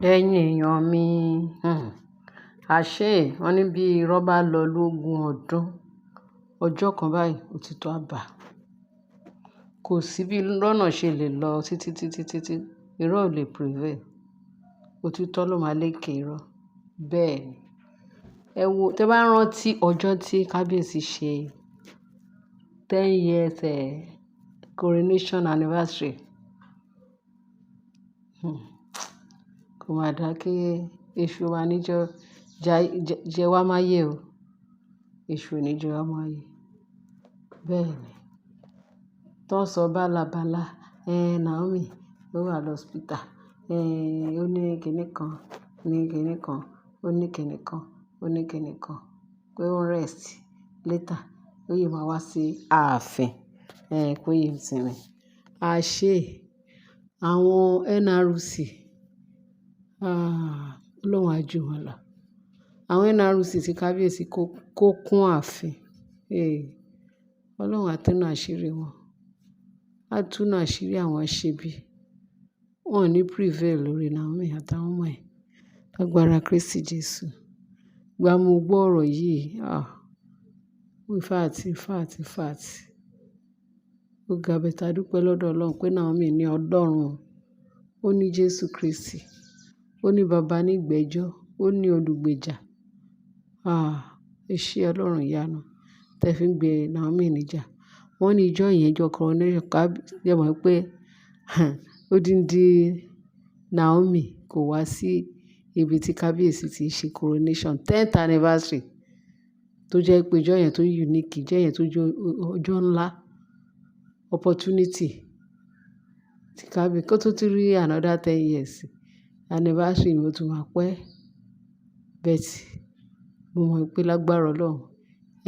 Ẹ̀yin èèyàn mi, àṣé wọ́n ní bí irọ́ bá lọ lógún ọdún, ọjọ́ kan báyìí òtítọ́ á bà. Kò sí bí irọ́ náà ṣe lè lọ títí, títí, títí, irọ́ ò lè prevail. Òtítọ́ ló máa lékè irọ́. Bẹ́ẹ̀ ni. Ẹ wo, tí ẹ bá rántí ọjọ́ tí Kábíyèsí ṣe 10 years coronation anniversary. Kò máa dá kí èṣù máa ní jọ, jẹ wá máyé o. Èṣù ò ní jẹ wá máyé. Bẹ́ẹ̀ ni. Tán sọ bálabála, Naomi ó wà lọ hospital, ó ní kíní kan, ní kíní kan, ó ní kíní kan, ó ní kíní kan, pé ó ń rest later, ó yé máa wá sí ààfin, kó yé sinmi. Àṣé àwọn NRC, ah, Ọlọ́run á jù wọ́n lọ. Àwọn NRC tí Kábíyèsí kó kún ààfin. Eh, Ọlọ́run á túnú àṣírí wọn. Á túnú àṣírí àwọn aṣebi. Wọn ò ní prevail lórí Naomi àtàwọn ọmọ ẹ̀. Lágbára Kristi Jesu. Ìgbà mo gbọ́ ọ̀rọ̀ yìí, ah, in fact, in fact, in fact, ó ga but a dúpẹ́ lọ́dọ̀ Ọlọ́run pé Naomi ní Ọlọ́run. Ó ní Jésù Kristi. Ó ní baba nígbẹ̀jọ́. Ó ní olùgbèjà. Ah, ẹ ṣé Ọlọ́run ìyanu. Tẹ fi ń gbé Naomi níjà. Wọ́n ní ijó yẹn, ijó coronation, ẹ mọ̀ pé odindi Naomi kò wá sí ibi tí Kábíyèsí ti ṣe coronation 10th anniversary tó jẹ́ pé ijó yẹn tó unique, ijó yẹn tó jẹ́ ọjọ́ ńlá, opportunity tí Kábíyèsí kó tó rí another 10 years anniversary mi, ó tún máa pẹ́. But mo mọ̀ pé lágbára Ọlọ́run,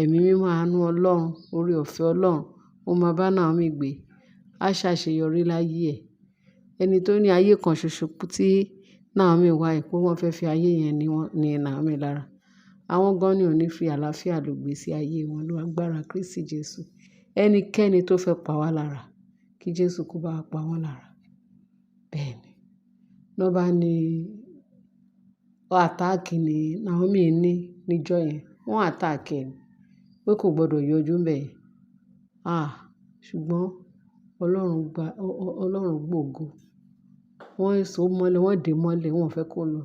ẹ̀mí mímọ́, àánú Ọlọ́run, oore ọ̀fẹ́ Ọlọ́run, ó máa bá Naomi gbé. Á ṣàṣeyọrí láyé ẹ̀. Ẹni tó ní ayé kan ṣoṣo tí Naomi wá yìí pé wọ́n fẹ́ fi ayé yẹn ní wọ́n, ní Naomi lára. Àwọn gan ni ò ní fi àlàáfíà lò gbé sí ayé wọn ní agbára Kristi Jesu. Ẹnikẹ́ni tó fẹ́ pa wá lára, kí Jésù kó bá pa wọ́n lára. Bẹ́ẹ̀ ni. Lọ́ bá ní attack ni Naomi ní níjọ́ yẹn. Wọ́n attack ẹ̀ ní pé kò gbọdọ̀ yọjú ńbẹ̀. Ah! Ṣùgbọ́n Ọlọ́run gba, Ọlọ́run gbògo. Wọ́n so mọ́lẹ̀, wọ́n dè mọ́lẹ̀, wọ́n ò fẹ́ kó lọ.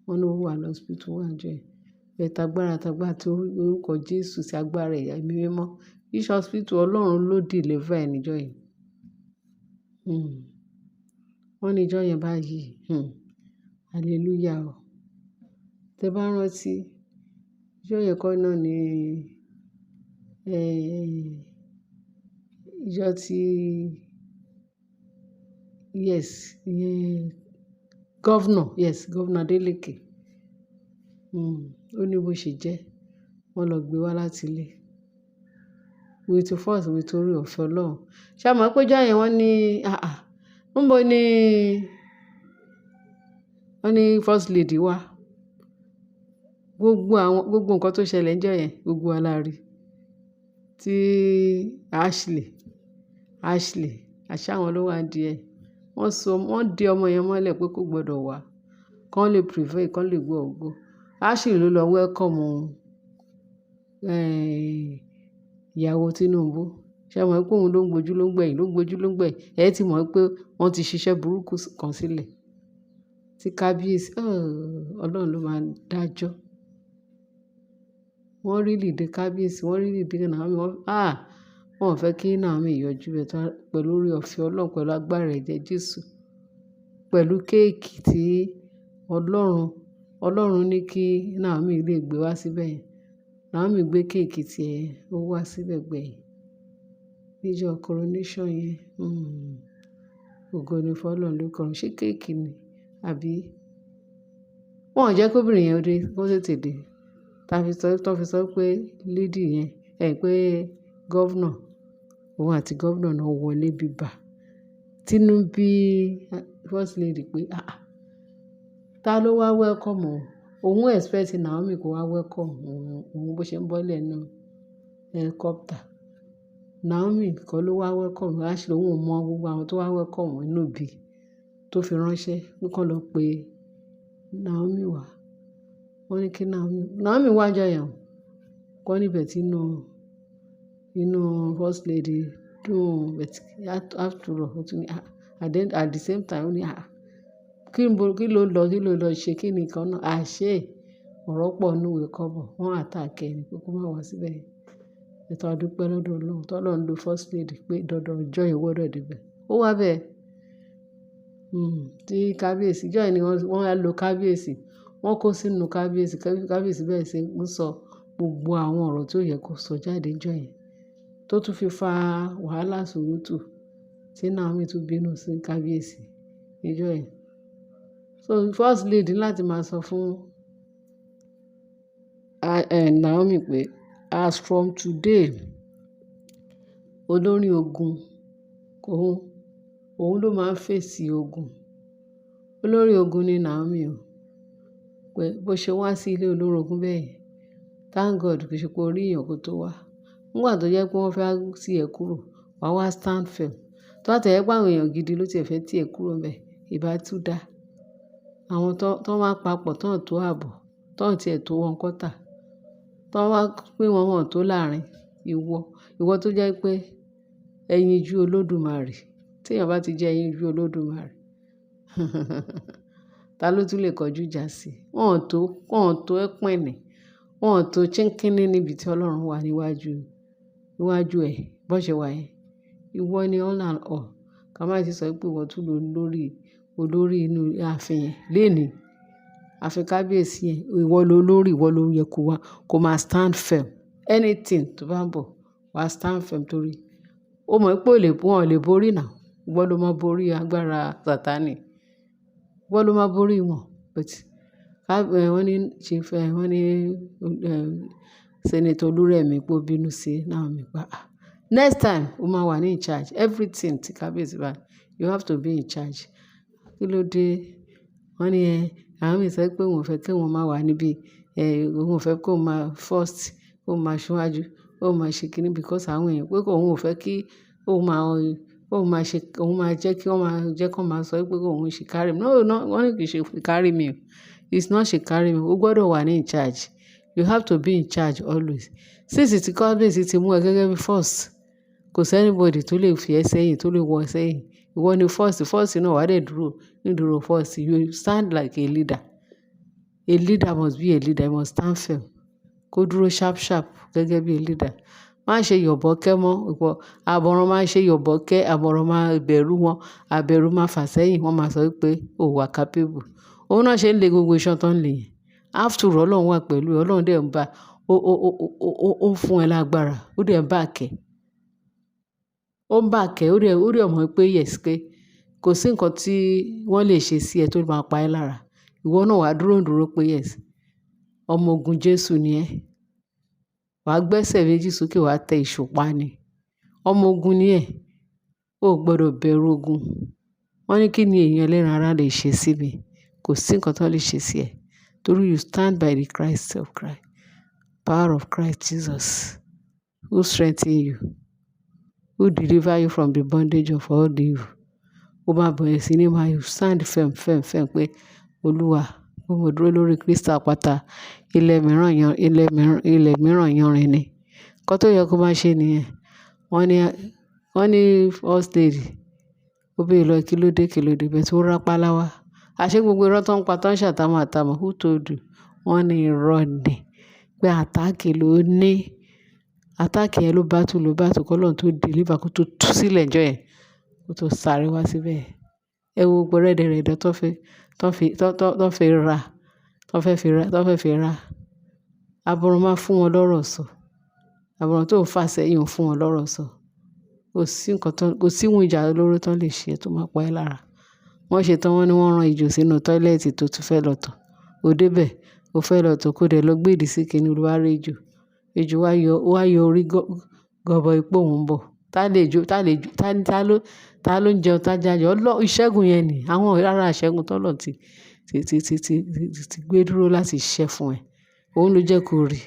Wọ́n ní ó wà lọ hospital wà níjọ́ yẹn. But tagbára tagbára tí orúkọ Jésù sí agbára ẹ̀mí mímọ́. Each hospital, Ọlọ́run ló deliver ẹ níjọ́ yẹn. Wọ́n ní ìjọ́ yẹn báyìí. Hallelujah o. Tẹ bá rántí, ìjọ́ yẹn kọ́ náà ni, ìjọ́ tí, yes, ìyẹn governor, yes, Governor Adeleke. Ó ní bó ṣe jẹ́. Wọ́n lọ gbé wá láti ilé. With force, with oore ọ̀fẹ́ Ọlọ́run. Ṣé a mọ̀ pé ìjọ́ yẹn wọ́n ní, àà, níbo ni wọ́n ní first lady wá. Gbogbo àwọn, gbogbo nǹkan tó ṣẹlẹ̀ níjọ́ yẹn, gbogbo wa la rí. Tí Ashley, Ashley, àṣé àwọn ló wà nídìí ẹ̀. Wọ́n so, wọ́n dé ọmọ yẹn mọ́lẹ̀ pé kò gbọdọ̀ wá. Kán lè prevail, kán lè gbọ́ ògo. Ashley ló lọ welcome, ìyàwó Tinubu. Ṣé ẹ mọ̀ pé òun ló ń gbojú ló ń gbẹ̀yìn, ló ń gbojú ló ń gbẹ̀yìn. Ẹ ti mọ̀ pé wọ́n ti ṣiṣẹ́ burúkú kan sílẹ̀. Tí Kábíyèsí, oh, Ọlọ́run ló máa ń dájọ́. Wọ́n really dé Kábíyèsí, wọ́n really dé Naomi. Wọ́n, ah! Wọ́n ò fẹ́ kí Naomi yọjú pẹ̀lú oore ọ̀fẹ́ Ọlọ́run, pẹ̀lú agbára ẹ̀jẹ̀ Jésù, pẹ̀lú cake tí Ọlọ́run, Ọlọ́run ní kí Naomi lè gbé wá síbẹ̀ yẹn. Naomi gbé cake tí ẹ, ó wá síbẹ̀ gbẹ̀yìn. Níjọ́ coronation yẹn, ògo ni fún Ọlọ́run lókè ọ̀run. Ṣé cake ni? Àbí? Wọ́n ò jẹ́ kí obìnrin yẹn dé, kó tètè dé. Tá fi sọ pé lady yẹn, ẹ pé governor, òun àti governor náà wọlé bíbà. Tínú bí first lady pé, àà, ta ló wá welcome òun? Òun expect Naomi kó wá welcome òun, òun bó ṣe ń bọ́lẹ̀ nínú helicopter. Naomi kọ́ ló wá welcome. Ashley, òun ò mọ gbogbo àwọn tó wá welcome inú bí. tó fi ránṣẹ́ pé kí wọ́n lọ pe Naomi wá. Wọ́n ní kí Naomi, Naomi wá ńjọ́ yẹn o. Wọ́n níbẹ̀ tí inú, inú first lady dùn, but after all, ó tún ní, ah, at the same time ó ní, ah, kí ló lọ, kí ló lọ ṣe, kí ni nǹkan náà? Àṣé ọ̀rọ̀ pọ̀ nínú ìwé kọ́bọ̀. Wọ́n attack ẹ ní pé kó má wá síbẹ̀. Ètò àdúpẹ́ lọ́dọ̀ Ọlọ́run. Tí Ọlọ́run lo first lady pé dandan ọjọ́ yẹn ó gbọdọ̀ dé ibẹ̀. Ó wá bẹ́ẹ̀. Tí kábíyèsí, ọjọ́ yẹn ni wọ́n, wọ́n á lo kábíyèsí. Wọ́n kó sínú kábíyèsí. Kábíyèsí bẹ̀rẹ̀ sí ń sọ gbogbo àwọn ọ̀rọ̀ tí ó yẹ kó sọ jáde níjọ́ yẹn. Tó tún fi fa wàhálà sùúrùtù tí Naomi tún bínú sí kábíyèsí níjọ́ yẹn. So first lady ní láti máa sọ fún, Naomi pé as from today, olórí ogun òun, òun ló máa ń fèsì ogun. Olórí ogun ni Naomi o. Pé bó ṣe wá sí ilé olórogún bẹ́ẹ̀ yẹn, thank God kì í ṣe pé ó rí èèyàn kó tó wá. Nígbà tó jẹ́ pé wọ́n fẹ́ tì ẹ́ kúrò, wà wá stand firm. Tó bá tiẹ̀ jẹ́ pé àwọn èèyàn gidi ló ti ẹ fẹ́ tì ẹ́ kúrò níbẹ̀, ìbá tún dá. Àwọn tó, tó wá papọ̀, tó ń tó ààbọ̀, tó ń tiẹ̀ tó one quarter, tó wá pín wọn wọ́n tó láàrin. Ìwọ, ìwọ tó jẹ́ pé ẹyinjú Olódùmarè. Tí èèyàn bá ti jẹ́ ẹyinjú Olódùmarè, ta ló tún lè kọjú ìjà sí i? Wọ́n ò tó, wọ́n ò tó ẹ́pìnì, wọ́n ò tó chíńkíní níbi tí Ọlọ́run wà níwájú, níwájú ẹ̀ bó ṣe wà yẹn. Ìwọ ni all and all. Ká má sì sọ pé ìwọ tún ló lórí, olórí inú ààfin yẹn léèní. Ààfin kábíyèsí yẹn, ìwọ ló lórí, ìwọ ló yẹ kó wá, kó máa stand firm. Anything tó bá ń bọ̀, wà stand firm torí ó mọ̀ pé ó lè, wọ́n ò lè borí now. Ìwọ ló máa borí agbára Sataní. Ìwọ ló máa borí wọn. But wọ́n ní chief, wọ́n ní, Senator Olúrẹ̀mí pé ó bínú sí Naomi pé, ah, next time o máa wà ní in charge. Everything tí kábíyèsí bá, you have to be in charge. Kí ló dé? Wọ́n ní ẹ, Naomi sọ pé òun ò fẹ́ kí òun máa wà níbí, òun ò fẹ́ kó máa first, kó máa ṣíwájú, kó máa ṣe kíní because àwọn èèyàn pé òun ò fẹ́ kí ó máa ṣe, òun máa jẹ́ kí wọ́n máa jẹ́ kí wọ́n máa sọ pé òun ṣe carry me. No, no, wọ́n ní kì í ṣe carry me o. It's not ṣe carry me. O gbọdọ̀ wà ní in charge. You have to be in charge always. Since tí kábíyèsí ti mú ẹ gẹ́gẹ́ bí first, kò sí anybody tó lè fi ẹ́ sẹ́yìn, tó lè wọ ẹ sẹ́yìn. Ìwọ ni first, first náà wà dẹ̀ dúró nídúró first. You stand like a leader. A leader must be a leader. He must stand firm. Kó dúró sharp sharp gẹ́gẹ́ bí a leader. Má ṣe yọ̀bọ́kẹ́ mọ́. Ìwọ, àbọ̀rọ̀ máa ṣe yọ̀bọ́kẹ́, àbọ̀rọ̀ máa bẹ̀rù wọn, àbẹ̀rù máa fà sẹ́yìn. Wọ́n máa sọ wípé o wà capable. Òun náà ṣe ń le gbogbo iṣan tó ń le yẹn. After all, Ọlọ́run wà pẹ̀lú ẹ. Ọlọ́run dẹ̀ ń bá, ó ń fún ẹ lágbára. Ó dẹ̀ ń back ẹ. Ó ń back ẹ. Ó dẹ̀ mọ̀ pé yes pé kò sí nǹkan tí wọ́n lè ṣe sí ẹ tó máa pa ẹ́ lára. Ìwọ náà wà dúró dúró pé yes, ọmọ ogun Jésù ni ẹ́. Wà á gbẹ́sẹ̀ méjì sókè, wà á tẹ ìṣùpá ni. Ọmọ ogun ni ẹ́. O ò gbọdọ̀ bẹ̀rù ogun. Wọ́n ní kí ni èèyàn ẹlẹ́ran ara lè ṣe sí mi? Kò sí nǹkan tó lè ṣe sí ẹ. Torí you stand by the Christ of Christ, power of Christ Jesus, who strengthen you, who deliver you from the bondage of all the evil. Ó máa bẹ̀rẹ̀ sí ní máa stand firm, firm, firm pé Olúwa, mo dúró lórí Kristi àpáta. Ilẹ̀ mìíràn yan, ilẹ̀ mìíràn yanrìn ni. Ǹkan tó yẹ kó máa ṣe nìyẹn. Wọ́n ní first lady, ó béèrè lọ kí ló dé, kí ló dé, but ó rápálá wá. Àṣé gbogbo irọ́ tó ń pa tó ń ṣàtàmọ́ àtàmọ́, who told you? Wọ́n ní irọ́ ni. Pé attack ló ní. Attack yẹn ló battle kí Ọlọ́run tó deliver kó tó tú sílẹ̀ níjọ́ yẹn, kó tó sáré wá síbẹ̀. Ẹ wo gbogbo rẹ́dẹrẹ̀dẹ tó fi, tó fi, tó, tó, tó fi ra, tó fẹ́ fi ra, tó fẹ́ fi ra. Àbọ̀rọ̀ máa fún wọn lọ́rọ̀ sọ. Àbọ̀rọ̀ tó ń fà sẹ́yìn ò fún wọn lọ́rọ̀ sọ. Kò sí nǹkan tó, kò sí ohun ìjà olóró tó lè ṣe tó máa pa ẹ́ lára. Wọ́n ṣe tán wọ́n ní wọ́n rán ejò sínú toilet tó tún fẹ́ lọ tọ̀. O dé bẹ̀, o fẹ́ lọ tọ̀ kó dẹ̀ lọ gbé ìdí sí kiní, ló bá rí ejò. Ejò wá yọ orí gọbọi pé òun ń bọ̀. Tá lè ejò, tá lè ejò, tá, tá ló ń jẹun tá jáde. Ọlọ́, ìṣẹ́gun yẹn ni àwọn ará ìṣẹ́gun tó Ọlọ́run ti gbé dúró láti ṣiṣẹ́ fún ẹ. Òun ló jẹ́ kó rí.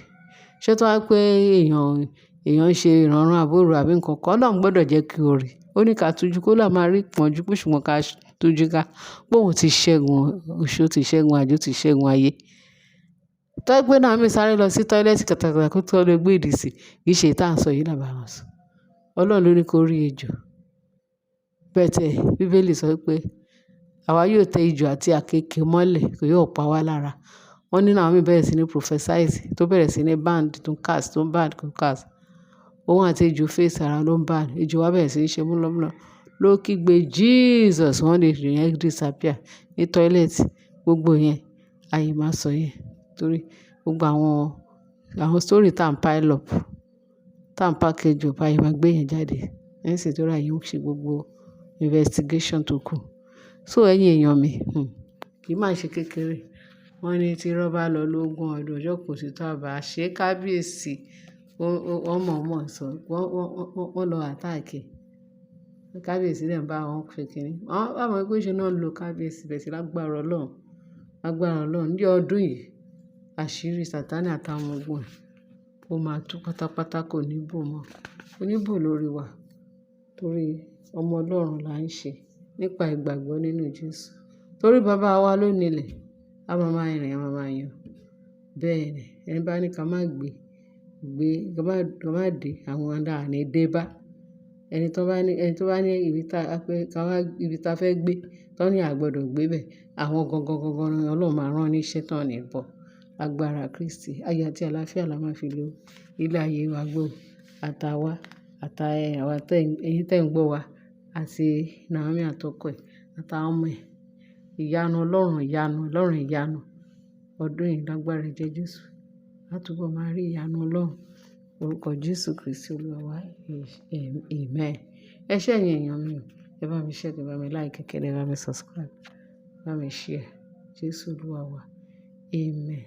Ṣé tó bá pé èèyàn, èèyàn ń ṣe ìrànràn àbúrò àbí nǹkan kan, Ọlọ́run gbọdọ̀ jẹ́ kí o rí. Ó ní ká tújú kó là máa rí ìpọ́njú pé ṣùgbọ́n ká tújú ká. Pé òun ti ṣẹ́gun oṣó, ti ṣẹ́gun àjẹ́, ti ṣẹ́gun ayé. Tó jẹ́ pé Naomi sáré lọ sí toilet kàtàkàtà kó tó lọ gbé ìdí sí. Kì í ṣe èyí tí à ń sọ yìí là bá wọn sọ. Ọlọ́run ló ní kó rí ejò. But Bíbélì sọ wípé àwa yóò tẹ ejò àti àkéekèe mọ́lẹ̀, kò yóò pa wá lára. Wọ́n ní Naomi bẹ̀rẹ̀ sí ní prophesize, tó bẹ̀rẹ̀ sí ní bind, tó ń cast, tó ń bind, tó ń cast. Òun àti ejò face ara ló ń bind. Ejò wá bẹ̀rẹ̀ sí ní ṣe múlọ́múlọ́. Ló kígbe Jesus, wọ́n ní ejò yẹn disappear ní toilet. Gbogbo yẹn, àyè máa sọ yẹn. Torí gbogbo àwọn story tá ń pile up, tá ń package up, àyè máa gbé yẹn jáde. Nísìnyí torí àyè ń ṣe gbogbo investigation tó kù. So ẹ̀yin èèyàn mi, kì í máa ṣe kékeré. Wọ́n ní tí irọ́ bá lọ lógún ọdún, ọjọ́ kò sí tó bá ṣe kábíyèsí. Wọ́n mọ̀ọ́mọ̀ sọ, wọ́n lọ attack ẹ̀. Kábíyèsí dẹ̀ ń bá wọn ṣe kíni. Wọ́n mọ̀ pé ṣe náà ń lo kábíyèsí but lágbára Ọlọ́run, lágbára Ọlọ́run. Ní ọdún yìí, àṣírí Sataní àtàwọn ọmọ ogun ẹ̀, ó máa tú pátápátá, kò ní bò mọ́. Kò ní bò lórí wa torí ọmọ Ọlọ́run là ń ṣe nípa ìgbàgbọ́ nínú Jésù. Torí baba wa ló ní ilẹ̀, a máa máa rìn, a máa máa yọ̀. Bẹ́ẹ̀ ni, ẹni bá ní ká má gbé, gbé, ká má dé, àwọn là ní dé bá. Ẹni tó bá ní ibi tá pé ká wá, ibi tá fẹ́ gbé, tó ní a gbọdọ̀ gbé bẹ́ẹ̀, àwọn gangan gangan ni Ọlọ́run máa rán ní iṣẹ́ tán ní bọ̀. Agbára Kristi, ayọ̀ àti àlàáfíà la máa fi lò ilé ayé wa gbó. Àtàwà, àtà àwa tẹ́, ẹ̀yin tẹ́ ń gbọ́ wa àti Naomi àtọkọ ẹ̀, àtàwọn ọmọ ẹ̀. Ìyanu Ọlọ́run, ìyanu Ọlọ́run, ìyanu. Ọdún yìí lágbára ẹ̀jẹ̀ Jésù. A túbọ̀ máa rí ìyanu Ọlọ́run. Orúkọ Jésù Kristi Olúwa wa. Amen. Ẹ ṣé ẹ̀yin èèyàn mi o. Ẹ bá mi share, ẹ bá mi like, kẹ́ ẹ bá mi subscribe, ẹ bá mi share. Jésù Olúwa wa. Amen.